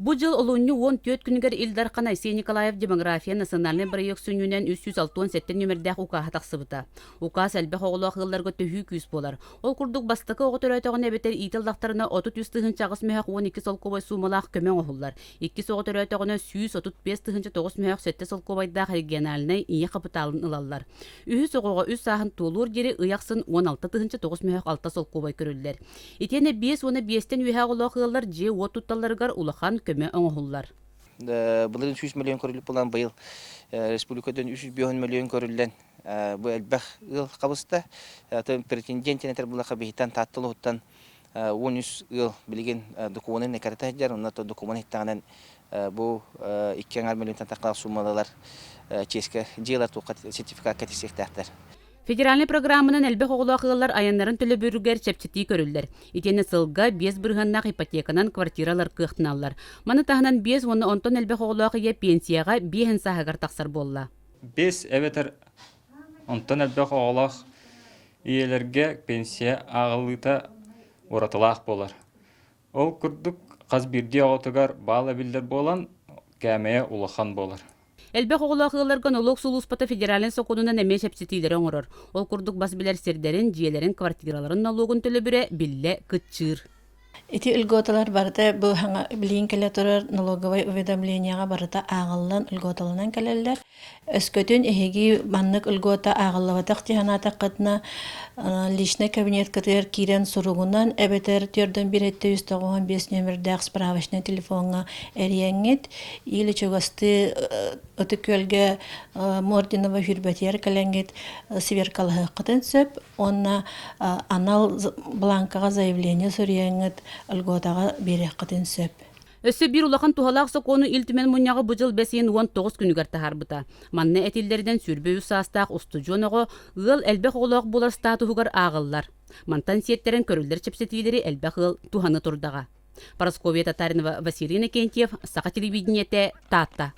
Бу дьыл олунньу 14 күнүгэр Ил Дархан Айсен Николаев Демография национальнай бырайыак сүнньүнэн 367 нүөмэрдээх укааһа тахсыбыта. Укаас элбэх оҕолоох ыалларга төһүү күүс буолар. Ол курдук бастакы оҕо төрөөтөҕүнэ эбэтэр иитэ ыллахтарына 33 8 мөһөх 12 солкуобай суумалаах көмө оҥоһуллар. Иккис оҕо төрөөтөҕүнэ 135 9 мөһөх 7 солкуобайдаах региональнай ийэ хапытаалын ылаллар. Үһүс оҕоҕо үс сааһын туолуор диэри ый ахсын 16 9 мөһөх 6 солкуобай көрүллэр. Итиэннэ 5 уонна 5-тэн үөһэ оҕолоох ыаллар дьиэ-уот тутталларыгар улахан көмө оҥоһуллар. Былырыын 100 миллион көрүллүп буолан быйыл республикадан 305 миллион көрүллэн бу элбэх ыал хабыста. Претендент этэр булаха биһиттан Таатта улууһуттан 13 ыал билигин докумуонун экэрэтэ сылдьар, онно докумуон иһиттэҕинэн бу 2,5 миллионтан тахса суумалалар чиэскэ дьиэлэр туохха сертификатка тиксиэхтээхтэр. Федеральнай программанан элбэх оҕолоох ыаллар айаннарын төлөбүрүгэр чэпчэтии көрүллэр. Итиэннэ сылга 5 бырыһыаннаах ипотеканан квартира ылар кыахтаналлар. Маны таһынан 5 уонна онтон элбэх оҕолоох ийэ пенсияҕа биэһин сааһыгар тахсар буолла. 5 эбэтэр онтон элбэх оҕолоох ийэлэргэ пенсия ааҕыллыыта уратылаах буолар. Ол курдук хас биирдии оҕотугар баал эбиллэр буолан, кээмэйэ улахан буолар. Элбэх оҕолоох ыалларга нолуок сулууспата федеральнай сокуонунан эмиэ чэпчэтиилэри оҥорор. Ол курдук бас билэр сирдэрин, дьиэлэрин, квартираларын нолуогун төлөбүрэ биллэ кыччыыр. Ити льготалар барыта бу саҥа билигин кэлэ турар налоговай уведомлениеҕа барыта ааҕыллан льготаланан кэлэллэр. Өскөтүн эһиги маннык льгота ааҕыллыбатах дии санаатаххытына, личнай кабинеткытыгар киирэн суругунан эбэтэр 4 1 395 нүөмэрдээх справочнай телефоҥҥа эрийэҥҥит или чугастыы Ытык Күөлгэ Мординова сүүрбэтигэр кэлэҥҥит сверкалаһыаххытын сөп уонна анал бланкаҕа заявление суруйаҥҥыт льготаҕа биэриэххитин сөп. Өссө биир улахан туһалаах сокуону Ил Түмэн мунньаҕа бу дьыл бэс ыйын 19 күнүгэр таһаарбыта. Манна этиллэринэн 23 саастаах устудьуон оҕо ыал элбэх оҕолоох буолар статуһугар ааҕыллар. Мантан сиэттэрэн көрүллэр чэпчэтиилэри элбэх ыал туһана турдаҕа. Парасковья Татаринова, Василий Иннокентьев, Саха телевидениетэ, Таатта.